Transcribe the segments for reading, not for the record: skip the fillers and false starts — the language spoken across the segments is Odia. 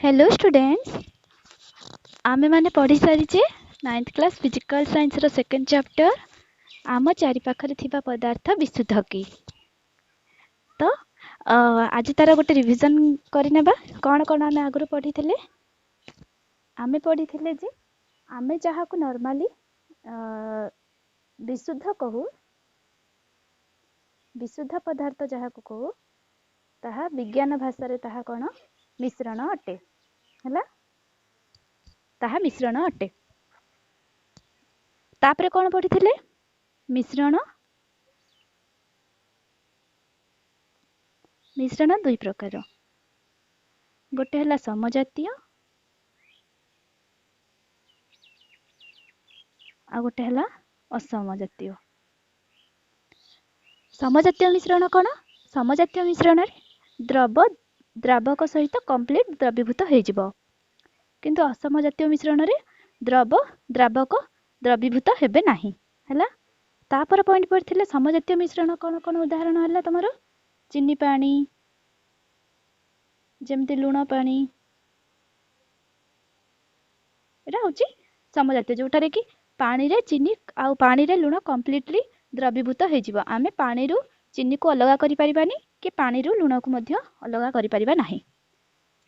ହ୍ୟାଲୋ ଷ୍ଟୁଡେଣ୍ଟସ୍, ଆମେମାନେ ପଢ଼ି ସାରିଛେ ନାଇନ୍ଥ କ୍ଲାସ୍ ଫିଜିକାଲ୍ ସାଇନ୍ସର ସେକେଣ୍ଡ ଚାପ୍ଟର ଆମ ଚାରିପାଖରେ ଥିବା ପଦାର୍ଥ ବିଶୁଦ୍ଧ କି। ତ ଆଜି ତାର ଗୋଟେ ରିଭିଜନ୍ କରିନେବା। କ'ଣ କ'ଣ ଆମେ ଆଗରୁ ପଢ଼ିଥିଲେ? ଆମେ ପଢ଼ିଥିଲେ ଯେ ଆମେ ଯାହାକୁ ନର୍ମାଲି ବିଶୁଦ୍ଧ କହୁ, ବିଶୁଦ୍ଧ ପଦାର୍ଥ ଯାହାକୁ କହୁ, ତାହା ବିଜ୍ଞାନ ଭାଷାରେ ତାହା କ'ଣ? ମିଶ୍ରଣ ଅଟେ। ହେଲା, ତାହା ମିଶ୍ରଣ ଅଟେ। ତାପରେ କ'ଣ ପଢ଼ିଥିଲେ? ମିଶ୍ରଣ, ମିଶ୍ରଣ ଦୁଇ ପ୍ରକାର। ଗୋଟେ ହେଲା ସମଜାତୀୟ, ଆଉ ଗୋଟେ ହେଲା ଅସମଜାତୀୟ। ସମଜାତୀୟ ମିଶ୍ରଣ କ'ଣ? ସମଜାତୀୟ ମିଶ୍ରଣରେ ଦ୍ରବ ଦ୍ରାବକ ସହିତ କମ୍ପ୍ଲିଟ୍ ଦ୍ରବୀଭୂତ ହେଇଯିବ, କିନ୍ତୁ ଅସମଜାତୀୟ ମିଶ୍ରଣରେ ଦ୍ରବ ଦ୍ରାବକ ଦ୍ରବୀଭୂତ ହେବେ ନାହିଁ। ହେଲା, ତାପରେ ପଏଣ୍ଟ ପଢ଼ିଥିଲେ ସମଜାତୀୟ ମିଶ୍ରଣ କ'ଣ କ'ଣ ଉଦାହରଣ ହେଲା ତମର? ଚିନି ପାଣି, ଯେମିତି ଲୁଣ ପାଣି, ଏଇଟା ହେଉଛି ସମଜାତୀୟ, ଯେଉଁଠାରେ କି ପାଣିରେ ଚିନି ଆଉ ପାଣିରେ ଲୁଣ କମ୍ପ୍ଲିଟଲି ଦ୍ରବୀଭୂତ ହେଇଯିବ। ଆମେ ପାଣିରୁ ଚିନିକୁ ଅଲଗା କରିପାରିବାନି କି ପାଣିରୁ ଲୁଣକୁ ମଧ୍ୟ ଅଲଗା କରିପାରିବା ନାହିଁ।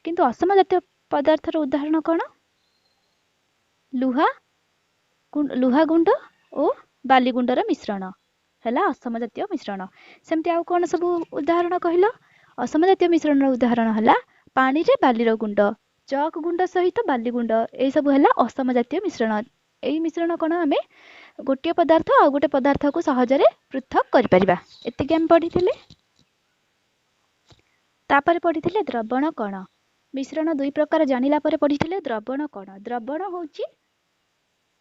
କିନ୍ତୁ ଅସମଜାତୀୟ ପଦାର୍ଥର ଉଦାହରଣ କ'ଣ? ଲୁହା, ଲୁହା ଗୁଣ୍ଡ ଓ ବାଲି ଗୁଣ୍ଡର ମିଶ୍ରଣ ହେଲା ଅସମଜାତୀୟ ମିଶ୍ରଣ। ସେମିତି ଆଉ କ'ଣ ସବୁ ଉଦାହରଣ କହିଲ? ଅସମଜାତୀୟ ମିଶ୍ରଣର ଉଦାହରଣ ହେଲା ପାଣିରେ ବାଲିର ଗୁଣ୍ଡ, ଚକ୍ ଗୁଣ୍ଡ ସହିତ ବାଲି ଗୁଣ୍ଡ, ଏଇସବୁ ହେଲା ଅସମଜାତୀୟ ମିଶ୍ରଣ। ଏଇ ମିଶ୍ରଣ କ'ଣ? ଆମେ ଗୋଟିଏ ପଦାର୍ଥ ଆଉ ଗୋଟେ ପଦାର୍ଥକୁ ସହଜରେ ପୃଥକ କରିପାରିବା। ଏତିକି ଆମେ ପଢ଼ିଥିଲେ। ତାପରେ ପଢ଼ିଥିଲେ ଦ୍ରବଣ କ'ଣ? ମିଶ୍ରଣ ଦୁଇ ପ୍ରକାର ଜାଣିଲା ପରେ ପଢ଼ିଥିଲେ ଦ୍ରବଣ କ'ଣ? ଦ୍ରବଣ ହେଉଛି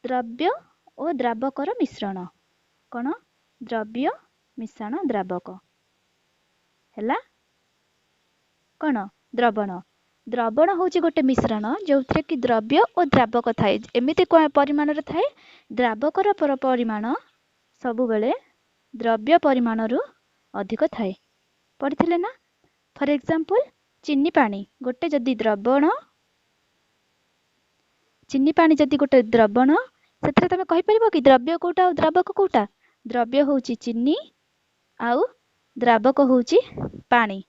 ଦ୍ରବ୍ୟ ଓ ଦ୍ରାବକର ମିଶ୍ରଣ। କ'ଣ? ଦ୍ରବ୍ୟ ମିଶ୍ରଣ ଦ୍ରାବକ ହେଲା କ'ଣ? ଦ୍ରବଣ। ଦ୍ରବଣ ହେଉଛି ଗୋଟେ ମିଶ୍ରଣ ଯେଉଁଥିରେ କି ଦ୍ରବ୍ୟ ଓ ଦ୍ରାବକ ଥାଏ। ଏମିତି ପରିମାଣରେ ଥାଏ, ଦ୍ରାବକର ପରିମାଣ ସବୁବେଳେ ଦ୍ରବ୍ୟ ପରିମାଣରୁ ଅଧିକ ଥାଏ। ପଢ଼ିଥିଲେ ନା? ଫର ଏକ୍ଜାମ୍ପଲ୍, ଚିନି ପାଣି ଗୋଟେ ଯଦି ଦ୍ରବଣ, ଚିନି ପାଣି ଯଦି ଗୋଟେ ଦ୍ରବଣ, ସେଥିରେ ତମେ କହିପାରିବ କି ଦ୍ରବ୍ୟ କୋଉଟା ଆଉ ଦ୍ରାବକ କୋଉଟା? ଦ୍ରବ୍ୟ ହେଉଛି ଚିନି ଆଉ ଦ୍ରାବକ ହେଉଛି ପାଣି।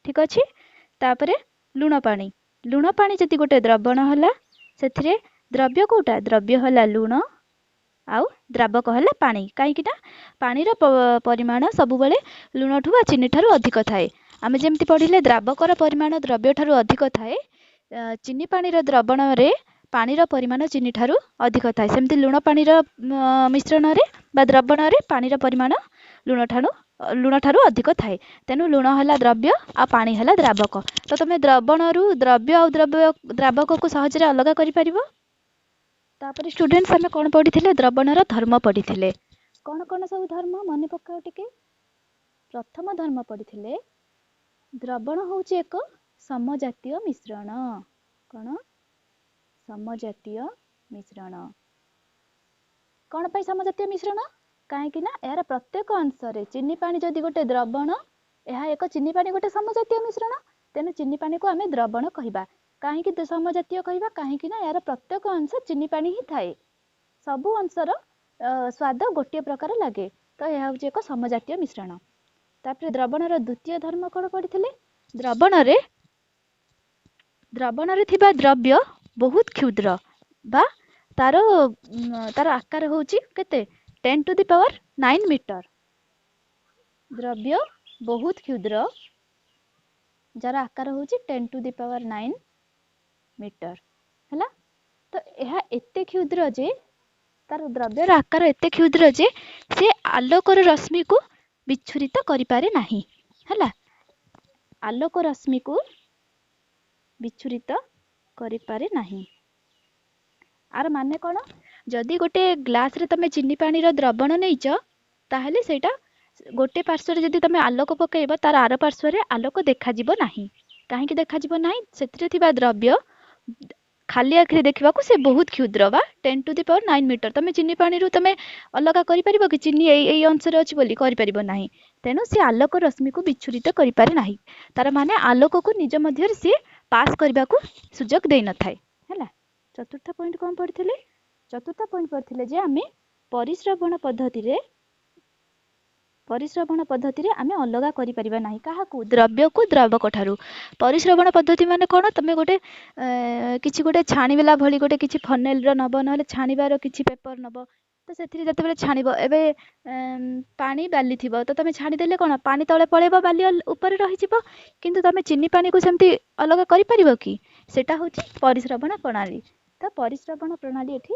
ଠିକ ଅଛି। ତାପରେ ଲୁଣ ପାଣି, ଲୁଣ ପାଣି ଯଦି ଗୋଟେ ଦ୍ରବଣ ହେଲା, ସେଥିରେ ଦ୍ରବ୍ୟ କୋଉଟା? ଦ୍ରବ୍ୟ ହେଲା ଲୁଣ ଆଉ ଦ୍ରାବକ ହେଲା ପାଣି। କାହିଁକି ନା ପାଣିର ପରିମାଣ ସବୁବେଳେ ଲୁଣଠୁ ବା ଚିନି ଠାରୁ ଅଧିକ ଥାଏ। ଆମେ ଯେମିତି ପଢ଼ିଲେ ଦ୍ରାବକର ପରିମାଣ ଦ୍ରବ୍ୟ ଠାରୁ ଅଧିକ ଥାଏ, ଚିନି ପାଣିର ଦ୍ରବଣରେ ପାଣିର ପରିମାଣ ଚିନି ଠାରୁ ଅଧିକ ଥାଏ, ସେମିତି ଲୁଣ ପାଣିର ମିଶ୍ରଣରେ ବା ଦ୍ରବଣରେ ପାଣିର ପରିମାଣ ଲୁଣ ଠାରୁ ଅଧିକ ଥାଏ। ତେଣୁ ଲୁଣ ହେଲା ଦ୍ରବ୍ୟ ଆଉ ପାଣି ହେଲା ଦ୍ରାବକ। ତ ତମେ ଦ୍ରବଣରୁ ଦ୍ରବ୍ୟ ଆଉ ଦ୍ରବ୍ୟ ଦ୍ରାବକକୁ ସହଜରେ ଅଲଗା କରିପାରିବ। ତାପରେ ଷ୍ଟୁଡେଣ୍ଟସ୍, ଆମେ କ'ଣ ପଢ଼ିଥିଲେ? ଦ୍ରବଣର ଧର୍ମ ପଢ଼ିଥିଲେ। କ'ଣ କ'ଣ ସବୁ ଧର୍ମ ମନେ ପକାଅ ଟିକେ। ପ୍ରଥମ ଧର୍ମ ପଢ଼ିଥିଲେ ଦ୍ରବଣ ହେଉଛି ଏକ ସମଜାତୀୟ ମିଶ୍ରଣ। କ'ଣ? ସମଜାତୀୟ ମିଶ୍ରଣ। କ'ଣ ପାଇଁ ସମଜାତୀୟ ମିଶ୍ରଣ? କାହିଁକି ନା ଏହାର ପ୍ରତ୍ୟେକ ଅଂଶରେ, ଚିନି ପାଣି ଯଦି ଗୋଟେ ଦ୍ରବଣ, ଏହା ଏକ ଚିନି ପାଣି ଗୋଟେ ସମଜାତୀୟ ମିଶ୍ରଣ, ତେଣୁ ଚିନି ପାଣିକୁ ଆମେ ଦ୍ରବଣ କହିବା। କାହିଁକି ସମଜାତୀୟ କହିବା? କାହିଁକି ନା ଏହାର ପ୍ରତ୍ୟେକ ଅଂଶ ଚିନି ପାଣି ହିଁ ଥାଏ, ସବୁ ଅଂଶର ସ୍ୱାଦ ଗୋଟିଏ ପ୍ରକାର ଲାଗେ। ତ ଏହା ହେଉଛି ଏକ ସମଜାତୀୟ ମିଶ୍ରଣ। ତାପରେ ଦ୍ରବଣର ଦ୍ୱିତୀୟ ଧର୍ମ କ'ଣ ପଢ଼ିଥିଲେ? ଦ୍ରବଣରେ ଥିବା ଦ୍ରବ୍ୟ ବହୁତ କ୍ଷୁଦ୍ର ବା ତାର ଆକାର ହେଉଛି କେତେ? 10 ଟୁ the power 9 metre. ଦ୍ରବ୍ୟ ବହୁତ କ୍ଷୁଦ୍ର, ଯାହାର ଆକାର ହେଉଛି 10 ଟୁ the power 9 metre. ହେଲା, ତ ଏହା ଏତେ କ୍ଷୁଦ୍ର ଯେ ତାର ଦ୍ରବ୍ୟର ଆକାର ଏତେ କ୍ଷୁଦ୍ର ଯେ ସେ ଆଲୋକର ରଶ୍ମିକୁ ବିଚ୍ଛୁରିତ କରିପାରେ ନାହିଁ। ହେଲା, ଆଲୋକ ରଶ୍ମିକୁ ବିଚ୍ଛୁରିତ କରିପାରେ ନାହିଁ। ଆର ମାନେ କ'ଣ? ଯଦି ଗୋଟେ ଗ୍ଲାସରେ ତମେ ଚିନି ପାଣିର ଦ୍ରବଣ ନେଇଛ, ତାହେଲେ ସେଇଟା ଗୋଟେ ପାର୍ଶ୍ୱରେ ଯଦି ତମେ ଆଲୋକ ପକାଇବ, ତାର ଆର ପାର୍ଶ୍ୱରେ ଆଲୋକ ଦେଖାଯିବ ନାହିଁ। କାହିଁକି ଦେଖାଯିବ ନାହିଁ? ସେଥିରେ ଥିବା ଦ୍ରବ୍ୟ ଖାଲି ଆଖିରେ ଦେଖିବାକୁ ସେ ବହୁତ କ୍ଷୁଦ୍ର ବା 10 ଟୁ the power 9 metre. ତମେ ଚିନି ପାଣିରୁ ତମେ ଅଲଗା କରିପାରିବ କି ଚିନି ଏଇ ଏଇ ଅଂଶରେ ଅଛି ବୋଲି? କରିପାରିବ ନାହିଁ। ତେଣୁ ସେ ଆଲୋକ ରଶ୍ମିକୁ ବିଚ୍ଛୁରିତ କରିପାରେ ନାହିଁ। ତାର ମାନେ ଆଲୋକକୁ ନିଜ ମଧ୍ୟରେ ସିଏ ପାସ୍ କରିବାକୁ ସୁଯୋଗ ଦେଇନଥାଏ। ହେଲା, ଚତୁର୍ଥ ପଏଣ୍ଟ କ'ଣ ପଢ଼ିଥିଲେ? ଚତୁର୍ଥ ପଏଣ୍ଟ ପଢ଼ିଥିଲେ ଯେ ଆମେ ପରିସ୍ରବଣ ପଦ୍ଧତିରେ ଆମେ ଅଲଗା କରିପାରିବା ନାହିଁ। କାହାକୁ? ଦ୍ରବ୍ୟକୁ ଦ୍ରାବକ ଠାରୁ। ପରିସ୍ରବଣ ପଦ୍ଧତି ମାନେ କ'ଣ? ତମେ ଗୋଟେ କିଛି ଗୋଟେ ଛାଣିଲା ଭଳି ଗୋଟେ କିଛି ଫନେଲର ନେବ, ନହେଲେ ଛାଣିବାର କିଛି ପେପର ନେବ, ତ ସେଥିରେ ଯେତେବେଳେ ଛାଣିବ, ଏବେ ପାଣି ବାଲି ଥିବ, ତ ତମେ ଛାଣିଦେଲେ କ'ଣ ପାଣି ତଳେ ପଳେଇବ, ବାଲି ଉପରେ ରହିଯିବ। କିନ୍ତୁ ତମେ ଚିନି ପାଣିକୁ ସେମିତି ଅଲଗା କରିପାରିବ କି? ସେଇଟା ହେଉଛି ପରିସ୍ରବଣ ପ୍ରଣାଳୀ। ତ ପରିସ୍ରବଣ ପ୍ରଣାଳୀ ଏଠି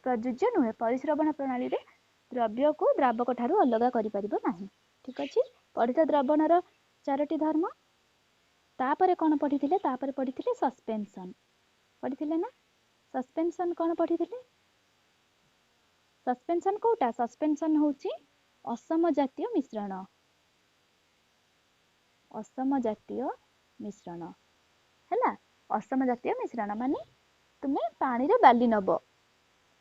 ପ୍ରଯୁଜ୍ୟ ନୁହେଁ। ପରିସ୍ରବଣ ପ୍ରଣାଳୀରେ ଦ୍ରବ୍ୟକୁ ଦ୍ରାବକ ଠାରୁ ଅଲଗା କରିପାରିବ ନାହିଁ। ଠିକ ଅଛି, ପଢ଼ିତ ଦ୍ରବଣର 4ଟି ଧର୍ମ। ତାପରେ କ'ଣ ପଢ଼ିଥିଲେ? ତାପରେ ପଢ଼ିଥିଲେ ସସ୍ପେନ୍ସନ୍। ପଢ଼ିଥିଲେ ନା? ସସ୍ପେନ୍ସନ୍ କ'ଣ ପଢ଼ିଥିଲେ? ସସ୍ପେନ୍ସନ୍ କୋଉଟା? ସସ୍ପେନ୍ସନ୍ ହେଉଛି ଅସମଜାତୀୟ ମିଶ୍ରଣ। ଅସମଜାତୀୟ ମିଶ୍ରଣ ହେଲା। ଅସମଜାତୀୟ ମିଶ୍ରଣ ମାନେ ତୁମେ ପାଣିରେ ବାଲି ନେବ,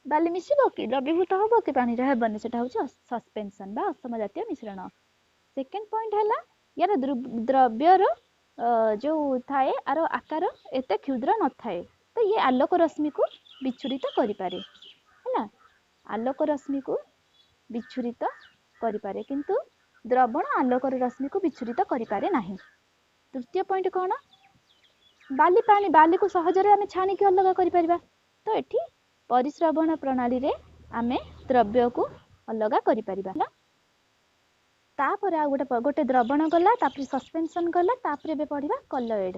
ବାଲି ମିଶିବ କି? ଦ୍ରବୀଭୂତ ହେବ କି ପାଣିରେ? ହେବନି। ସେଟା ହେଉଛି ସସ୍ପେନ୍ସନ୍ ବା ଅସମଜାତୀୟ ମିଶ୍ରଣ। ସେକେଣ୍ଡ ପଏଣ୍ଟ ହେଲା ୟାର ଦ୍ରବ୍ୟର ଯେଉଁ ଥାଏ ଆର ଆକାର ଏତେ କ୍ଷୁଦ୍ର ନଥାଏ, ତ ଇଏ ଆଲୋକ ରଶ୍ମିକୁ ବିଚ୍ଛୁରିତ କରିପାରେ। ହେଲା, ଆଲୋକ ରଶ୍ମିକୁ ବିଚ୍ଛୁରିତ କରିପାରେ, କିନ୍ତୁ ଦ୍ରବଣ ଆଲୋକର ରଶ୍ମିକୁ ବିଚ୍ଛୁରିତ କରିପାରେ ନାହିଁ। ତୃତୀୟ ପଏଣ୍ଟ କ'ଣ? ବାଲି ପାଣି, ବାଲିକୁ ସହଜରେ ଆମେ ଛାଣିକି ଅଲଗା କରିପାରିବା। ତ ଏଠି ପରିସ୍ରବଣ ପ୍ରଣାଳୀରେ ଆମେ ଦ୍ରବ୍ୟକୁ ଅଲଗା କରିପାରିବା। ହେଲା, ତାପରେ ଆଉ ଗୋଟେ ଦ୍ରବଣ ଗଲା, ତାପରେ ସସ୍ପେନ୍ସନ୍ ଗଲା, ତାପରେ ଏବେ ପଢ଼ିବା କଲଏଡ୍।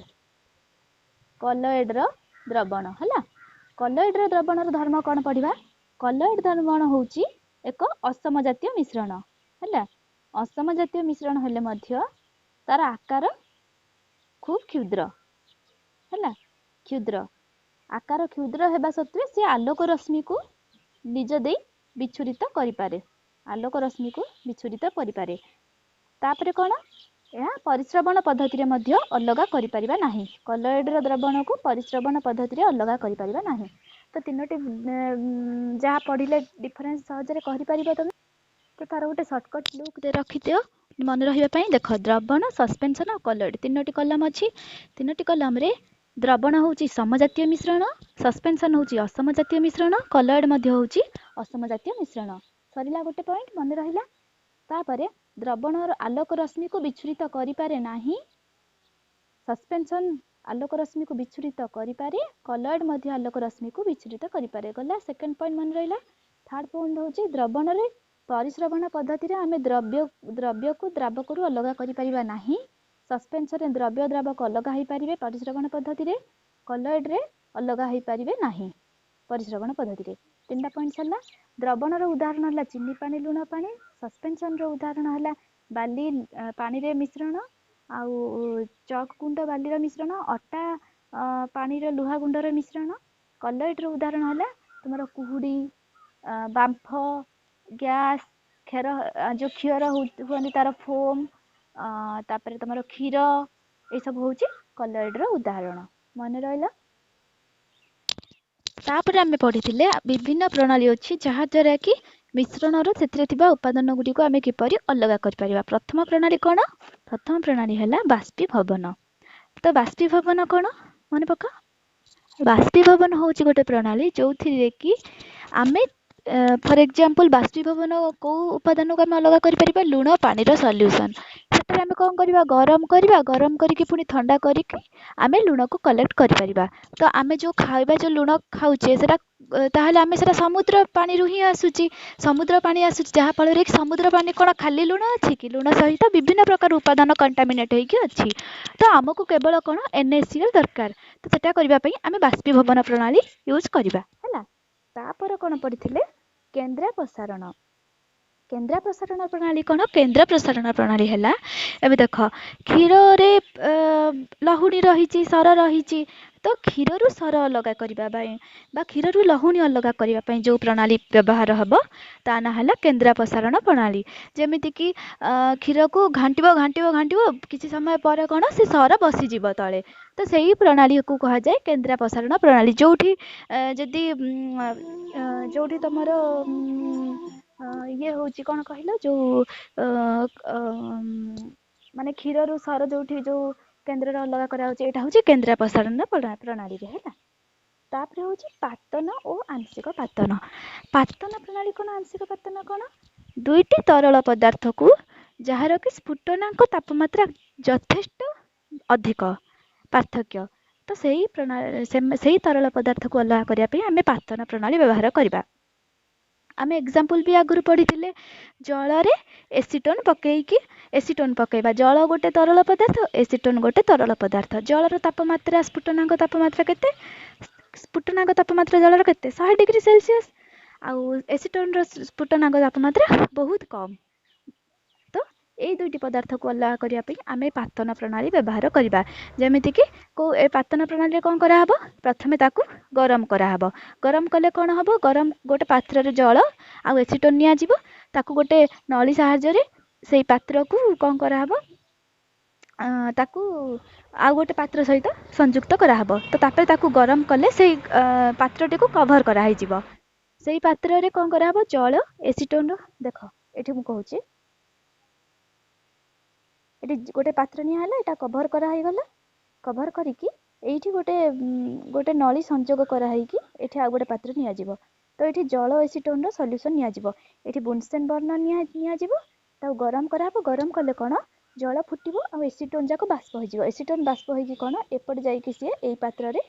କଲଏଡ୍ର ଦ୍ରବଣ। ହେଲା, କଲଏଡ୍ର ଦ୍ରବଣର ଧର୍ମ କ'ଣ ପଢ଼ିବା? କଲଏଡ୍ ଦ୍ରବଣ ହେଉଛି ଏକ ଅସମଜାତୀୟ ମିଶ୍ରଣ। ହେଲା, ଅସମଜାତୀୟ ମିଶ୍ରଣ ହେଲେ ମଧ୍ୟ ତାର ଆକାର ଖୁବ୍ କ୍ଷୁଦ୍ର। ହେଲା, କ୍ଷୁଦ୍ର ଆକାର କ୍ଷୁଦ୍ର ହେବା ସତ୍ତ୍ୱେ ସେ ଆଲୋକ ରଶ୍ମିକୁ ନିଜ ଦେଇ ବିଚ୍ଛୁରିତ କରିପାରେ। ଆଲୋକ ରଶ୍ମିକୁ ବିଚ୍ଛୁରିତ କରିପାରେ। ତାପରେ କ'ଣ? ଏହା ପରିସ୍ରବଣ ପଦ୍ଧତିରେ ମଧ୍ୟ ଅଲଗା କରିପାରିବା ନାହିଁ। କଲଏଡ୍ର ଦ୍ରବଣକୁ ପରିସ୍ରବଣ ପଦ୍ଧତିରେ ଅଲଗା କରିପାରିବା ନାହିଁ। ତ ତିନୋଟି ଯାହା ପଢ଼ିଲେ ଡିଫରେନ୍ସ ସହଜରେ କରିପାରିବ ତମେ। ତ ତାର ଗୋଟେ ସର୍ଟକଟ୍ ଲୁକ୍ ରଖିଦିଅ ମନେ ରହିବା ପାଇଁ। ଦେଖ, ଦ୍ରବଣ, ସସ୍ପେନ୍ସନ୍ ଆଉ କଲଏଡ୍ ତିନୋଟି କଲମ ଅଛି। ତିନୋଟି କଲମରେ ଦ୍ରବଣ ହେଉଛି ସମଜାତୀୟ ମିଶ୍ରଣ, ସସ୍ପେନ୍ସନ୍ ହେଉଛି ଅସମଜାତୀୟ ମିଶ୍ରଣ, କଲଏଡ୍ ମଧ୍ୟ ହେଉଛି ଅସମଜାତୀୟ ମିଶ୍ରଣ। ସରିଲା ଗୋଟେ ପଏଣ୍ଟ ମନେ ରହିଲା। ତାପରେ ଦ୍ରବଣର ଆଲୋକ ରଶ୍ମିକୁ ବିଚ୍ଛୁରିତ କରିପାରେ ନାହିଁ, ସସ୍ପେନ୍ସନ୍ ଆଲୋକ ରଶ୍ମିକୁ ବିଚ୍ଛୁରିତ କରିପାରେ, କଲଏଡ୍ ମଧ୍ୟ ଆଲୋକ ରଶ୍ମିକୁ ବିଚ୍ଛୁରିତ କରିପାରେ। ଗଲା ସେକେଣ୍ଡ ପଏଣ୍ଟ ମନେ ରହିଲା। ଥାର୍ଡ ପଏଣ୍ଟ ହେଉଛି ଦ୍ରବଣରେ ପରିସ୍ରବଣ ପଦ୍ଧତିରେ ଆମେ ଦ୍ରବ୍ୟକୁ ଦ୍ରାବକରୁ ଅଲଗା କରିପାରିବା ନାହିଁ। ସସ୍ପେନ୍ସନରେ ଦ୍ରବ୍ୟ ଦ୍ରାବକ ଅଲଗା ହେଇପାରିବେ ପରିସ୍ରବଣ ପଦ୍ଧତିରେ, କଲଏଡ୍ରେ ଅଲଗା ହେଇପାରିବେ ନାହିଁ ପରିସ୍ରବଣ ପଦ୍ଧତିରେ। ତିନିଟା ପଏଣ୍ଟ ସରିଲା। ଦ୍ରବଣର ଉଦାହରଣ ହେଲା ଚିନି ପାଣି, ଲୁଣ ପାଣି। ସସ୍ପେନ୍ସନ୍ର ଉଦାହରଣ ହେଲା ବାଲି ପାଣିରେ ମିଶ୍ରଣ, ଆଉ ଚକ୍ ଗୁଣ୍ଡ ବାଲିର ମିଶ୍ରଣ, ଅଟା ପାଣିର ଲୁହା ଗୁଣ୍ଡର ମିଶ୍ରଣ। କଲଏଡ୍ର ଉଦାହରଣ ହେଲା ତୁମର କୁହୁଡ଼ି, ବାମ୍ଫ, ଗ୍ୟାସ୍, କ୍ଷେର ଯେଉଁ କ୍ଷୀର ହୁଅନ୍ତି ତାର ଫୋମ୍, ତାପରେ ତୁମର କ୍ଷୀର, ଏସବୁ ହେଉଛି କଲଏଡ୍ର ଉଦାହରଣ। ମନେ ରହିଲା। ତାପରେ ଆମେ ପଢ଼ିଥିଲେ ବିଭିନ୍ନ ପ୍ରଣାଳୀ ଅଛି ଯାହାଦ୍ୱାରା କି ମିଶ୍ରଣରୁ ସେଥିରେ ଥିବା ଉପାଦାନ ଗୁଡ଼ିକୁ ଆମେ କିପରି ଅଲଗା କରିପାରିବା। ପ୍ରଥମ ପ୍ରଣାଳୀ କ'ଣ? ପ୍ରଥମ ପ୍ରଣାଳୀ ହେଲା ବାଷ୍ପୀଭବନ। ତ ବାଷ୍ପୀଭବନ କ'ଣ ମନେ ପକାଅ। ବାଷ୍ପୀଭବନ ହେଉଛି ଗୋଟେ ପ୍ରଣାଳୀ ଯେଉଁଥିରେ କି ଆମେ ଫର୍ ଏକ୍ଜାମ୍ପଲ୍ ବାଷ୍ପୀଭବନ କେଉଁ ଉପାଦାନକୁ ଆମେ ଅଲଗା କରିପାରିବା? ଲୁଣ ପାଣିର ସଲ୍ୟୁସନ୍। ସେଥିରେ ଆମେ କ'ଣ କରିବା? ଗରମ କରିବା, ଗରମ କରିକି ପୁଣି ଥଣ୍ଡା କରିକି ଆମେ ଲୁଣକୁ କଲେକ୍ଟ କରିପାରିବା। ତ ଆମେ ଯେଉଁ ଖାଇବା ଯେଉଁ ଲୁଣ ଖାଉଛେ ସେଟା ତାହେଲେ ଆମେ ସେଟା ସମୁଦ୍ର ପାଣିରୁ ହିଁ ଆସୁଛି। ସମୁଦ୍ର ପାଣି ଆସୁଛି, ଯାହାଫଳରେ କି ସମୁଦ୍ର ପାଣି କ'ଣ ଖାଲି ଲୁଣ ଅଛି କି? ଲୁଣ ସହିତ ବିଭିନ୍ନ ପ୍ରକାର ଉପାଦାନ କଣ୍ଟାମିନେଟ୍ ହେଇକି ଅଛି। ତ ଆମକୁ କେବଳ କ'ଣ NaCl ଦରକାର। ତ ସେଟା କରିବା ପାଇଁ ଆମେ ବାଷ୍ପୀଭବନ ପ୍ରଣାଳୀ ୟୁଜ୍ କରିବା। ହେଲା, ତାପରେ କ'ଣ ପଢ଼ିଥିଲେ? କେନ୍ଦ୍ରାପସାରଣ। କେନ୍ଦ୍ରାପସାରଣ ପ୍ରଣାଳୀ କ'ଣ? କେନ୍ଦ୍ରାପସାରଣ ପ୍ରଣାଳୀ ହେଲା, ଏବେ ଦେଖ କ୍ଷୀରରେ ଲହୁଣୀ ରହିଛି, ସର ରହିଛି, ତ କ୍ଷୀରରୁ ସର ଅଲଗା କରିବା ପାଇଁ ବା କ୍ଷୀରରୁ ଲହୁଣୀ ଅଲଗା କରିବା ପାଇଁ ଯେଉଁ ପ୍ରଣାଳୀ ବ୍ୟବହାର ହେବ ତା ନାଁ ହେଲା କେନ୍ଦ୍ରାପସାରଣ ପ୍ରଣାଳୀ। ଯେମିତିକି କ୍ଷୀରକୁ ଘାଣ୍ଟିବ ଘାଣ୍ଟିବ ଘାଣ୍ଟିବ, କିଛି ସମୟ ପରେ କ'ଣ ସେ ସର ବସିଯିବ ତଳେ। ତ ସେଇ ପ୍ରଣାଳୀକୁ କୁହାଯାଏ କେନ୍ଦ୍ରାପସାରଣ ପ୍ରଣାଳୀ। ଯେଉଁଠି ଯଦି ଯେଉଁଠି ତୁମର ଇଏ ହେଉଛି କ'ଣ କହିଲ, ଯେଉଁ ମାନେ କ୍ଷୀରରୁ ସର ଯେଉଁଠି ଯେଉଁ କେନ୍ଦ୍ରରେ ଅଲଗା କରାହେଉଛି। ଏଇଟା ହେଉଛି କେନ୍ଦ୍ରାପସାରଣ ପ୍ରଣାଳୀରେ ହେଲା। ତାପରେ ହେଉଛି ପାତନ ଓ ଆଂଶିକ ପାତନ। ପାତନ ପ୍ରଣାଳୀ କ'ଣ, ଆଂଶିକ ପାତନ କ'ଣ? ଦୁଇଟି ତରଳ ପଦାର୍ଥକୁ ଯାହାର କି ସ୍ଫୁଟନାଙ୍କ ତାପମାତ୍ରା ଯଥେଷ୍ଟ ଅଧିକ ପାର୍ଥକ୍ୟ, ତ ସେଇ ପ୍ରଣାଳୀ, ସେଇ ତରଳ ପଦାର୍ଥକୁ ଅଲଗା କରିବା ପାଇଁ ଆମେ ପାତନ ପ୍ରଣାଳୀ ବ୍ୟବହାର କରିବା। ଆମେ ଏକ୍ଜାମ୍ପଲ୍ ବି ଆଗରୁ ପଢ଼ିଥିଲେ, ଜଳରେ ଏସିଟୋନ୍ ପକେଇକି, ଏସିଟୋନ୍ ପକେଇବା। ଜଳ ଗୋଟେ ତରଳ ପଦାର୍ଥ, ଏସିଟୋନ୍ ଗୋଟେ ତରଳ ପଦାର୍ଥ। ଜଳର ତାପମାତ୍ରା, ସ୍ଫୁଟନାଙ୍କ ତାପମାତ୍ରା କେତେ? ସ୍ଫୁଟନାଙ୍କ ତାପମାତ୍ରା ଜଳର କେତେ? 100 ଡିଗ୍ରୀ ସେଲସିୟସ୍। ଆଉ ଏସିଟୋନ୍ର ସ୍ଫୁଟନାଙ୍କ ତାପମାତ୍ରା ବହୁତ କମ୍। ତ ଏଇ ଦୁଇଟି ପଦାର୍ଥକୁ ଅଲଗା କରିବା ପାଇଁ ଆମେ ପାତନ ପ୍ରଣାଳୀ ବ୍ୟବହାର କରିବା। ଯେମିତିକି କେଉଁ ଏ ପାତନ ପ୍ରଣାଳୀରେ କ'ଣ କରାହେବ? ପ୍ରଥମେ ତାକୁ ଗରମ କରାହେବ। ଗରମ କଲେ କ'ଣ ହେବ? ଗରମ ଗୋଟେ ପାତ୍ରରେ ଜଳ ଆଉ ଏସିଟୋନ୍ ନିଆଯିବ, ତାକୁ ଗୋଟେ ନଳୀ ସାହାଯ୍ୟରେ ସେଇ ପାତ୍ରକୁ କ'ଣ କରାହେବ? ତାକୁ ଆଉ ଗୋଟେ ପାତ୍ର ସହିତ ସଂଯୁକ୍ତ କରାହେବ। ତ ତାପରେ ତାକୁ ଗରମ କଲେ ସେଇ ପାତ୍ରଟିକୁ କଭର କରାହେଇଯିବ। ସେଇ ପାତ୍ରରେ କ'ଣ କରାହେବ? ଜଳ ଏସିଟୋନ୍ର, ଦେଖ ଏଠି ମୁଁ କହୁଛି, ଏଠି ଗୋଟେ ପାତ୍ର ନିଆହେଲା, ଏଇଟା କଭର କରାହେଇଗଲା। କଭର କରିକି ଏଇଠି ଗୋଟେ ନଳୀ ସଂଯୋଗ କରାହେଇକି ଏଠି ଆଉ ଗୋଟେ ପାତ୍ର ନିଆଯିବ। ତ ଏଠି ଜଳ ଏସିଟୋନ୍ର ସଲ୍ୟୁସନ୍ ନିଆଯିବ, ଏଠି ବୁନସେନ୍ ବର୍ଣ୍ଣ ନିଆଯିବ, ତାକୁ ଗରମ କରାହେବ। ଗରମ କଲେ କ'ଣ? ଜଳ ଫୁଟିବ ଆଉ ଏସିଟୋନ୍ ଯାକ ବାଷ୍ପ ହେଇଯିବ। ଏସିଟୋନ୍ ବାଷ୍ପ ହେଇକି କ'ଣ ଏପଟେ ଯାଇକି ସିଏ ଏଇ ପାତ୍ରରେ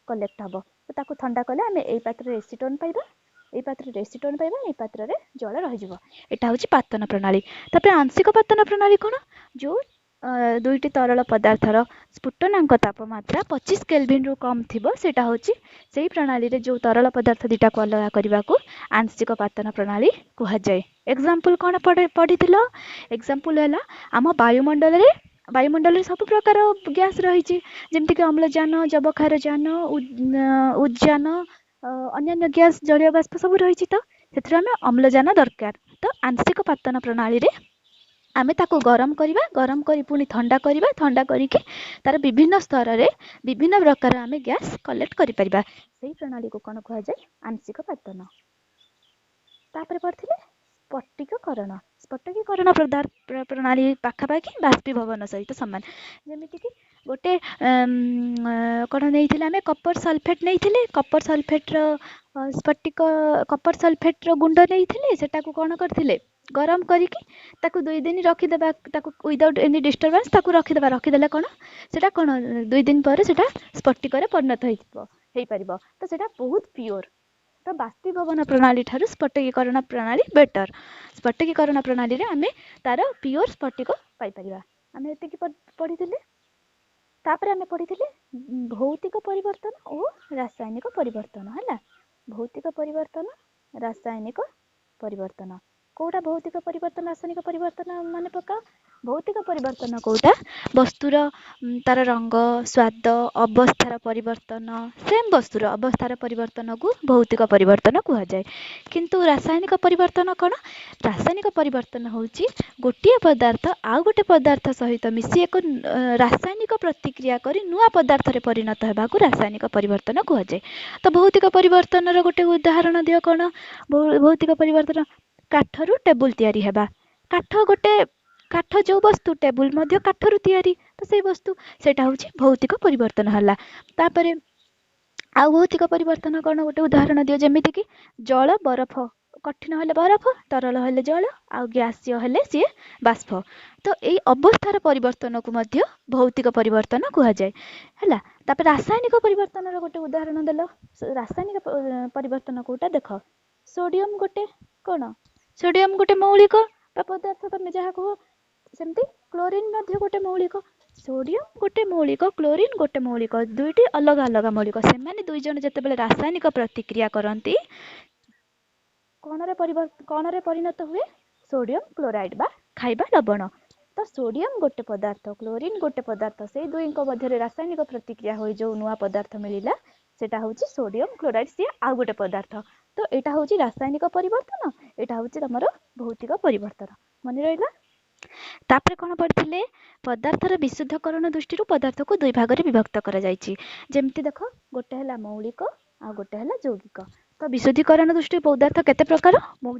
କଲେକ୍ଟ ହେବ। ତ ତାକୁ ଥଣ୍ଡା କଲେ ଆମେ ଏଇ ପାତ୍ରରେ ଏସିଟୋନ୍ ପାଇବା, ଏଇ ପାତ୍ରରେ ଏସିଟୋନ୍ ପାଇବା, ଏଇ ପାତ୍ରରେ ଜଳ ରହିଯିବ। ଏଇଟା ହେଉଛି ପାତନ ପ୍ରଣାଳୀ। ତାପରେ ଆଂଶିକ ପାତନ ପ୍ରଣାଳୀ କ'ଣ? ଯେଉଁ ଦୁଇଟି ତରଳ ପଦାର୍ଥର ସ୍ଫୁଟନାଙ୍କ ତାପମାତ୍ରା 25 କେଲଭିନ୍ରୁ କମ୍ ଥିବ, ସେଇଟା ହେଉଛି ସେଇ ପ୍ରଣାଳୀରେ ଯେଉଁ ତରଳ ପଦାର୍ଥ ଦୁଇଟାକୁ ଅଲଗା କରିବାକୁ ଆଂଶିକ ପାତନ ପ୍ରଣାଳୀ କୁହାଯାଏ। ଏକ୍ଜାମ୍ପଲ୍ କ'ଣ ପଢ଼ିଥିଲ? ଏକ୍ଜାମ୍ପଲ୍ ହେଲା ଆମ ବାୟୁମଣ୍ଡଳରେ ସବୁ ପ୍ରକାର ଗ୍ୟାସ୍ ରହିଛି, ଯେମିତିକି ଅମ୍ଳଜାନ, ଯବକ୍ଷାରଜାନ, ଉଦ୍ଜାନ, ଅନ୍ୟାନ୍ୟ ଗ୍ୟାସ୍, ଜଳୀୟ ବାଷ୍ପ ସବୁ ରହିଛି। ତ ସେଥିରୁ ଆମେ ଅମ୍ଳଜାନ ଦରକାର। ତ ଆଂଶିକ ପାତନ ପ୍ରଣାଳୀରେ ଆମେ ତାକୁ ଗରମ କରିବା, ଗରମ କରି ପୁଣି ଥଣ୍ଡା କରିବା, ଥଣ୍ଡା କରିକି ତାର ବିଭିନ୍ନ ସ୍ତରରେ ବିଭିନ୍ନ ପ୍ରକାର ଆମେ ଗ୍ୟାସ୍ କଲେକ୍ଟ କରିପାରିବା। ସେଇ ପ୍ରଣାଳୀକୁ କ'ଣ କୁହାଯାଏ? ଆଂଶିକ ପାତନ। ତାପରେ ପଢ଼ିଥିଲେ ସ୍ଫଟିକକରଣ। ସ୍ଫଟିକୀକରଣ ପ୍ରଣାଳୀ ପାଖାପାଖି ବାଷ୍ପୀଭବନ ସହିତ ସମାନ। ଯେମିତିକି ଗୋଟେ କ'ଣ ନେଇଥିଲେ ଆମେ? କପର ସଲଫେଟ୍ ନେଇଥିଲେ, କପର ସଲଫେଟ୍ର ସ୍ଫଟିକ, କପର ସଲଫେଟ୍ର ଗୁଣ୍ଡ ନେଇଥିଲେ। ସେଟାକୁ କ'ଣ କରିଥିଲେ? ଗରମ କରିକି ତାକୁ 2 ଦିନ ରଖିଦେବା, ତାକୁ ୱିଦାଉଟ୍ ଏନି ଡିଷ୍ଟର୍ବାନ୍ସ ତାକୁ ରଖିଦେବା। ରଖିଦେଲେ କ'ଣ ସେଟା କ'ଣ 2 ଦିନ ପରେ ସେଟା ସ୍ଫଟିକରେ ପରିଣତ ହେଇଯିବ, ହେଇପାରିବ। ତ ସେଟା ବହୁତ ପିଓର। ତ ବାଷ୍ପୀଭବନ ପ୍ରଣାଳୀ ଠାରୁ ସ୍ଫଟିକୀକରଣ ପ୍ରଣାଳୀ ବେଟର। ସ୍ଫଟିକୀକରଣ ପ୍ରଣାଳୀରେ ଆମେ ତାର ପିଓର ସ୍ଫଟିକ ପାଇପାରିବା। ଆମେ ଏତିକି ପଢ଼ିଥିଲେ। ତାପରେ ଆମେ ପଢ଼ିଥିଲେ ଭୌତିକ ପରିବର୍ତ୍ତନ ଓ ରାସାୟନିକ ପରିବର୍ତ୍ତନ। ହେଲା, ଭୌତିକ ପରିବର୍ତ୍ତନ, ରାସାୟନିକ ପରିବର୍ତ୍ତନ। କେଉଁଟା ଭୌତିକ ପରିବର୍ତ୍ତନ, ରାସାୟନିକ ପରିବର୍ତ୍ତନ ମନେ ପକାଅ। ଭୌତିକ ପରିବର୍ତ୍ତନ କେଉଁଟା? ବସ୍ତୁର ତାର ରଙ୍ଗ, ସ୍ୱାଦ, ଅବସ୍ଥାର ପରିବର୍ତ୍ତନ, ସେମ୍ ବସ୍ତୁର ଅବସ୍ଥାର ପରିବର୍ତ୍ତନକୁ ଭୌତିକ ପରିବର୍ତ୍ତନ କୁହାଯାଏ। କିନ୍ତୁ ରାସାୟନିକ ପରିବର୍ତ୍ତନ କ'ଣ? ରାସାୟନିକ ପରିବର୍ତ୍ତନ ହେଉଛି ଗୋଟିଏ ପଦାର୍ଥ ଆଉ ଗୋଟେ ପଦାର୍ଥ ସହିତ ମିଶି ଏକ ରାସାୟନିକ ପ୍ରତିକ୍ରିୟା କରି ନୂଆ ପଦାର୍ଥରେ ପରିଣତ ହେବାକୁ ରାସାୟନିକ ପରିବର୍ତ୍ତନ କୁହାଯାଏ। ତ ଭୌତିକ ପରିବର୍ତ୍ତନର ଗୋଟେ ଉଦାହରଣ ଦିଅ। କ'ଣ ଭୌତିକ ପରିବର୍ତ୍ତନ? କାଠରୁ ଟେବୁଲ ତିଆରି ହେବା। କାଠ ଗୋଟେ, କାଠ ଯେଉଁ ବସ୍ତୁ, ଟେବୁଲ ମଧ୍ୟ କାଠରୁ ତିଆରି, ତ ସେଇ ବସ୍ତୁ, ସେଇଟା ହେଉଛି ଭୌତିକ ପରିବର୍ତ୍ତନ ହେଲା। ତାପରେ ଆଉ ଭୌତିକ ପରିବର୍ତ୍ତନ କ'ଣ ଗୋଟେ ଉଦାହରଣ ଦିଅ। ଯେମିତିକି ଜଳ ବରଫ, କଠିନ ହେଲେ ବରଫ, ତରଳ ହେଲେ ଜଳ, ଆଉ ଗ୍ୟାସୀୟ ହେଲେ ସିଏ ବାଷ୍ପ। ତ ଏଇ ଅବସ୍ଥାର ପରିବର୍ତ୍ତନକୁ ମଧ୍ୟ ଭୌତିକ ପରିବର୍ତ୍ତନ କୁହାଯାଏ। ହେଲା, ତାପରେ ରାସାୟନିକ ପରିବର୍ତ୍ତନର ଗୋଟେ ଉଦାହରଣ ଦେଲ। ରାସାୟନିକ ପରିବର୍ତ୍ତନ କେଉଁଟା? ଦେଖ, ସୋଡ଼ିୟମ ଗୋଟେ କ'ଣ? ସୋଡ଼ିୟମ ଗୋଟେ ମୌଳିକ ବା ପଦାର୍ଥ, ତମେ ଯାହା କୁହ। ସେମିତି କ୍ଲୋରିନ୍ ମଧ୍ୟ ଗୋଟେ ମୌଳିକ। ସୋଡ଼ିୟମ ଗୋଟେ ମୌଳିକ, କ୍ଲୋରିନ୍ ଗୋଟେ ମୌଳିକ, ଦୁଇଟି ଅଲଗା ଅଲଗା ମୌଳିକ। ସେମାନେ ଦୁଇ ଜଣ ଯେତେବେଳେ ରାସାୟନିକ ପ୍ରତିକ୍ରିୟା କରନ୍ତି, କ'ଣରେ ପରିଣତ ହୁଏ? ସୋଡ଼ିୟମ କ୍ଲୋରାଇଡ୍ ବା ଖାଇବା ଲବଣ। ତ ସୋଡ଼ିୟମ ଗୋଟେ ପଦାର୍ଥ, କ୍ଲୋରିନ୍ ଗୋଟେ ପଦାର୍ଥ, ସେଇ ଦୁଇଙ୍କ ମଧ୍ୟରେ ରାସାୟନିକ ପ୍ରତିକ୍ରିୟା ହୋଇ ଯେଉଁ ନୂଆ ପଦାର୍ଥ ମିଳିଲା ସେଟା ହେଉଛି ସୋଡ଼ିୟମ କ୍ଲୋରାଇଡ୍, ସିଏ ଆଉ ଗୋଟେ ପଦାର୍ଥ। ତ ଏଇଟା ହେଉଛି ରାସାୟନିକ ପରିବର୍ତ୍ତନ, ଏଇଟା ହେଉଛି ତମର ଭୌତିକ ପରିବର୍ତ୍ତନ। ମନେ ରହିଲା? ତାପରେ କ'ଣ ପଢ଼ିଥିଲେ? ପଦାର୍ଥର ବିଶୁଦ୍ଧକରଣ ଦୃଷ୍ଟିରୁ ପଦାର୍ଥକୁ ଦୁଇ ଭାଗରେ ବିଭକ୍ତ କରାଯାଇଛି। ଯେମିତି ଦେଖ, ଗୋଟେ ହେଲା ମୌଳିକ ଆଉ ଗୋଟେ ହେଲା ଯୌଗିକ। ତ ବିଶୁଦ୍ଧିକରଣ ଦୃଷ୍ଟିରୁ ପଦାର୍ଥ କେତେ ପ୍ରକାର?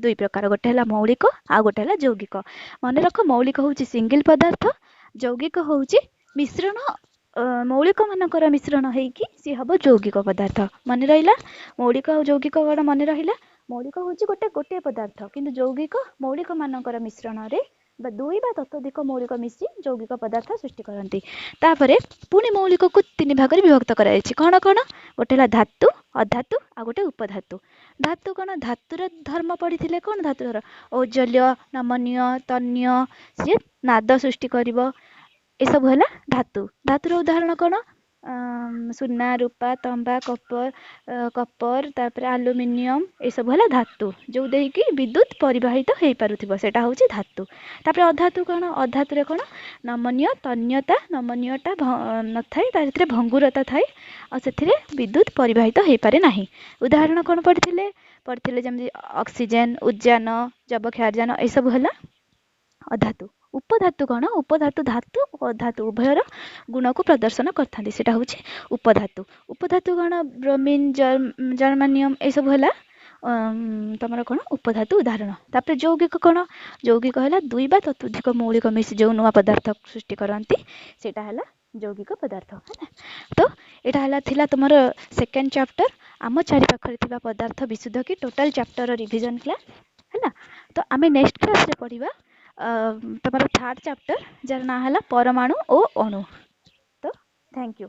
ଦୁଇ ପ୍ରକାର, ଗୋଟେ ହେଲା ମୌଳିକ ଆଉ ଗୋଟେ ହେଲା ଯୌଗିକ। ମନେ ରଖ, ମୌଳିକ ହେଉଛି ସିଙ୍ଗିଲ ପଦାର୍ଥ, ଯୌଗିକ ହେଉଛି ମିଶ୍ରଣ, ମୌଳିକ ମାନଙ୍କର ମିଶ୍ରଣ ହେଇକି ସିଏ ହବ ଯୌଗିକ ପଦାର୍ଥ। ମନେ ରହିଲା? ମୌଳିକ ଆଉ ଯୌଗିକ କ'ଣ ମନେ ରହିଲା? ମୌଳିକ ହେଉଛି ଗୋଟେ ଗୋଟିଏ ପଦାର୍ଥ, କିନ୍ତୁ ଯୌଗିକ ମୌଳିକ ମାନଙ୍କର ମିଶ୍ରଣରେ ବା ଦୁଇ ବା ତତୋଧିକ ମୌଳିକ ମିଶି ଯୌଗିକ ପଦାର୍ଥ ସୃଷ୍ଟି କରନ୍ତି। ତାପରେ ପୁଣି ମୌଳିକକୁ ତିନି ଭାଗରେ ବିଭକ୍ତ କରାଯାଇଛି। କ'ଣ କ'ଣ? ଗୋଟେ ହେଲା ଧାତୁ, ଅଧାତୁ ଆଉ ଗୋଟେ ଉପଧାତୁ। ଧାତୁ କ'ଣ? ଧାତୁର ଧର୍ମ ପଢ଼ିଥିଲେ। କ'ଣ ଧାତୁର? ଔଜ୍ଜଲ୍ୟ, ନମନୀୟ, ତନ୍ୟ, ସିଏ ନାଦ ସୃଷ୍ଟି କରିବ, ଏସବୁ ହେଲା ଧାତୁ। ଧାତୁର ଉଦାହରଣ କ'ଣ? ସୁନା, ରୂପା, ତମ୍ବା, କପର, ତାପରେ ଆଲୁମିନିୟମ, ଏସବୁ ହେଲା ଧାତୁ। ଯେଉଁ ଦେଇକି ବିଦ୍ୟୁତ ପରିବାହିତ ହେଇପାରୁଥିବ, ସେଇଟା ହେଉଛି ଧାତୁ। ତାପରେ ଅଧାତୁ କ'ଣ? ଅଧାତୁରେ କ'ଣ? ନମନୀୟ, ତନ୍ୟତା, ନମନୀୟଟା ନଥାଏ, ତା ଭିତରେ ଭଙ୍ଗୁରତା ଥାଏ ଆଉ ସେଥିରେ ବିଦ୍ୟୁତ ପରିବାହିତ ହେଇପାରେ ନାହିଁ। ଉଦାହରଣ କ'ଣ ପଢ଼ିଥିଲେ? ପଢ଼ିଥିଲେ ଯେମିତି ଅକ୍ସିଜେନ, ଉଦ୍ଜାନ, ଯବକ୍ଷାରଜାନ, ଏସବୁ ହେଲା ଅଧାତୁ। ଉପଧାତୁ କ'ଣ? ଉପଧାତୁ ଧାତୁ ଓ ଅଧାତୁ ଉଭୟର ଗୁଣକୁ ପ୍ରଦର୍ଶନ କରିଥାନ୍ତି, ସେଇଟା ହେଉଛି ଉପଧାତୁ। ଉପଧାତୁ କ'ଣ? ବ୍ରୋମିନ୍, ଜର୍ମାନିୟମ, ଏସବୁ ହେଲା ତମର କ'ଣ? ଉପଧାତୁ ଉଦାହରଣ। ତାପରେ ଯୌଗିକ କ'ଣ? ଯୌଗିକ ହେଲା ଦୁଇ ବା ତତୋଧିକ ମୌଳିକ ମିଶି ଯେଉଁ ନୂଆ ପଦାର୍ଥ ସୃଷ୍ଟି କରନ୍ତି, ସେଇଟା ହେଲା ଯୌଗିକ ପଦାର୍ଥ। ହେଲା ତ? ଏଇଟା ହେଲା ଥିଲା ତୁମର ସେକେଣ୍ଡ ଚାପ୍ଟର, ଆମ ଚାରିପାଖରେ ଥିବା ପଦାର୍ଥ ବିଶୁଦ୍ଧ କି, ଟୋଟାଲ ଚାପ୍ଟରର ରିଭିଜନ କ୍ଲାସ୍ ହେଲା। ତ ଆମେ ନେକ୍ସଟ କ୍ଲାସ୍ରେ ପଢ଼ିବା ତମର ଥାର୍ଡ଼ ଚାପ୍ଟର, ଯାହାର ନାଁ ହେଲା ପରମାଣୁ ଓ ଅଣୁ। ତ thank you.